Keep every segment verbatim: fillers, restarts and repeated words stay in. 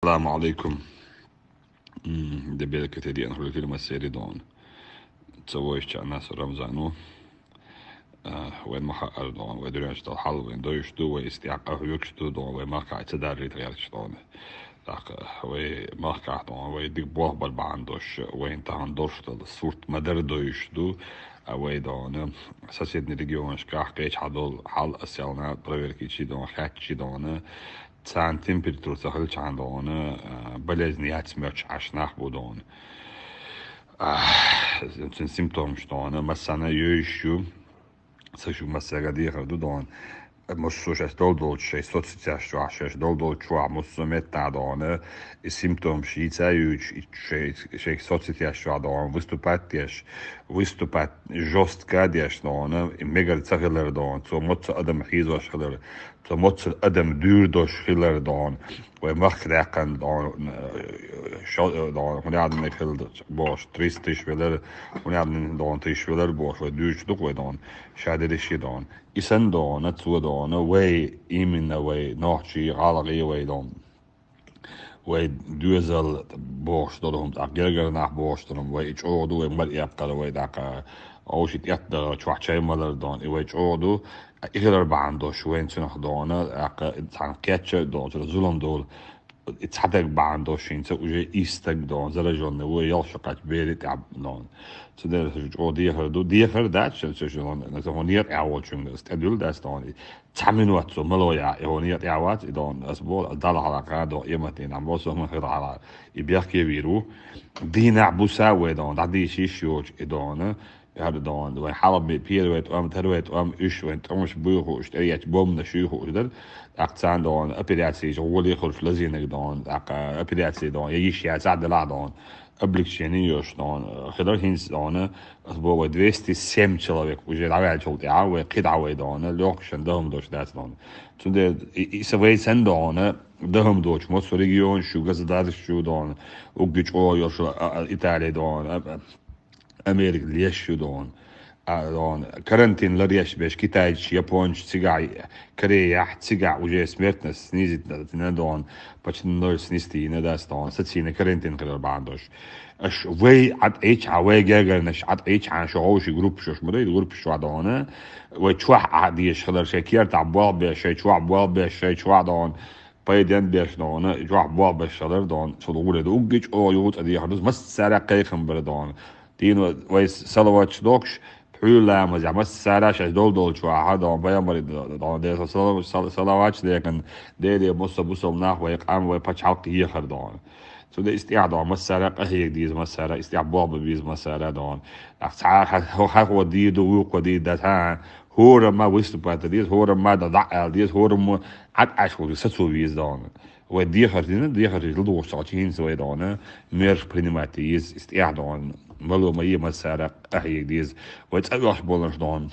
Салам алейкум. М, де беркате диан хули фильма сери дон. Цавойча нас Рамзану. А, вайн маха ар дон, вай дурянч дал хал, вайн дойш ду, вай истяк а хюкш ду дон, вай маха ца дарри тгерч дон. Так, вай маха дон, вай дик бох бар бан дош, вайн тахан дош дал, сурт мадар дойш ду, а вай дон, соседний регионшка кеч хадол, хал аселна, проверки чи дон, хат чи дон, цан температура ца хил чан дон, а, болезнь яц мёч ашнах бу дон. А, цин симптомш дон, массана йойш ю, са шу массага дихар ду дон. Муссу шеш дол дол шеш соцсетяш чуа, шеш дол дол чуа, муссу метта дон. И симптомш йица юч, и шеш, шеш соцсетяш чуа дон, выступать деш, выступать жёстко деш дон, и мегар ца хилар дон, цо моццо адам хизош хилар, цо моццо адам дюр дош хилар дон. Вай мах крякан дон, э, шо, э, дон, хунядный хил бош, триста тысяч велер, хунядный дон тысяч велер бош, вай дюч дук вай дон, шадери ши дон. Исан дон, цо дон, вай именно вай, нохчи, галаги вай дон. Вай дюзал бош дорум, а гергер нах бош дорум, вай чоду, вай мар япкар, вай дака, оуши тятда, чуа чай малар дон, и вай чоду, а играр бан дош, вайн цунах дон, а ка, цан кече дон, цура зулам дол, и цадак бан дош, инца уже истак дон, заражённый, вай ялшо кач бери тяб дон. Цудер чо дихар ду, дихар дач, цо чо дон, на цо нет, а вот чун, стадюл дас дон. Ца минут цо мало я, и он я тяват, и дон, ас бол, дала хала ка, дон, и мати нам бол, со ман хала. И бяхке виру. Дина буса вай дон, да ди шиш йоч, и дон, я дон, вай хала би первый, там, второй, там, уш, вай, там, уш, буйху, уш, я бом на шуйху, уш, дар. Акцент дон, операция, уж, воли, хуш, лазинек дон, так, операция дон, я ищ я, ца дала дон. Облегчение ёш дон, хилар хинс дон, ас бол вай двести семь человек, уже давай чул тя, вай кид авай дон, лёгшен дом дош дас дон. Цунде и, и са вай сен дон, дом доч, мос регион шу, государство шу дон, угдич о ёш, а, а, Италия дон, а, а, Америка леш шу дон. А, дон, карантин лареш беш, китайч, японч, цигай, Корея, цига уже смертность снизить на, на дон, почти ноль снести на дас дон, сацина карантин хилар бан дош. Аш вай ат эч, а вай гергарнаш ат эч, а шо оуши групп шош, мрей групп шо дон, вай чуа а диеш хилар, шей кер та бол беш, шей чуа бол беш, шей чуа дон, пайден беш дон, чуа бол беш хилар дон, сул гуре ду, угич о ют а диеш хилар, мас сара кайхам бар дон. Дин вай салавач докш, пула маза, мас сара шаш дол дол чуа, ха дон, баямари дон, дон, де сал-, сал-, салавач декан, де де мусса бусал нах вай, къам вай пачал киехар дон. Цуде истя дон, мас сара къахиек диз, мас сара, истя боб биз, мас сара дон. Ах ца ха, ха, ха, хо ди ду, хо ди да та, хора ма выступать диз, хора ма да да ал диз, хора ма ат аш хо сацу виз дон. Вай дехар дина, дехар дил ду, сал чин вай дон, мер принимать диз, истя дон. Мало ма е мас сара къахиек диз. Вай цаваш болаш дон.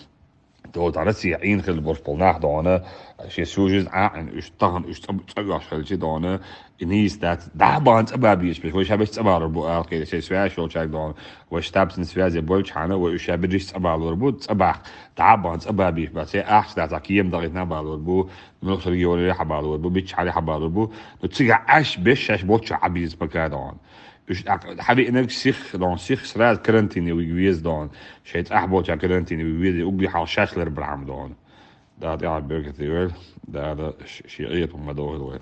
То та Россия ин хил борш полнах дона, ши сюжет а, ин уж тахан уж цаб-, цабаш хил чи дона, и не истат, да бан цаба биш, биш, вай шабиш цабар бу ал кеде, ши связь шол чак дона, вай штаб син связи боль чана, вай уж шабиш цабалур бу, цабах, да бан цаба биш, ба, се ах, да та кием да на балур бу, мюх регионе хабалур бу, бич хали хабалур бу, но цига аш биш, шаш болча абиз пока дона. Уж так, хаби инек сих, дон сих сразу карантине вигвез дон. Шейт ах болча карантине вигвез, угли хал шашлер брам дон. Да, да, беркетивер, да, да, ш-, шиет, ма дохил вай.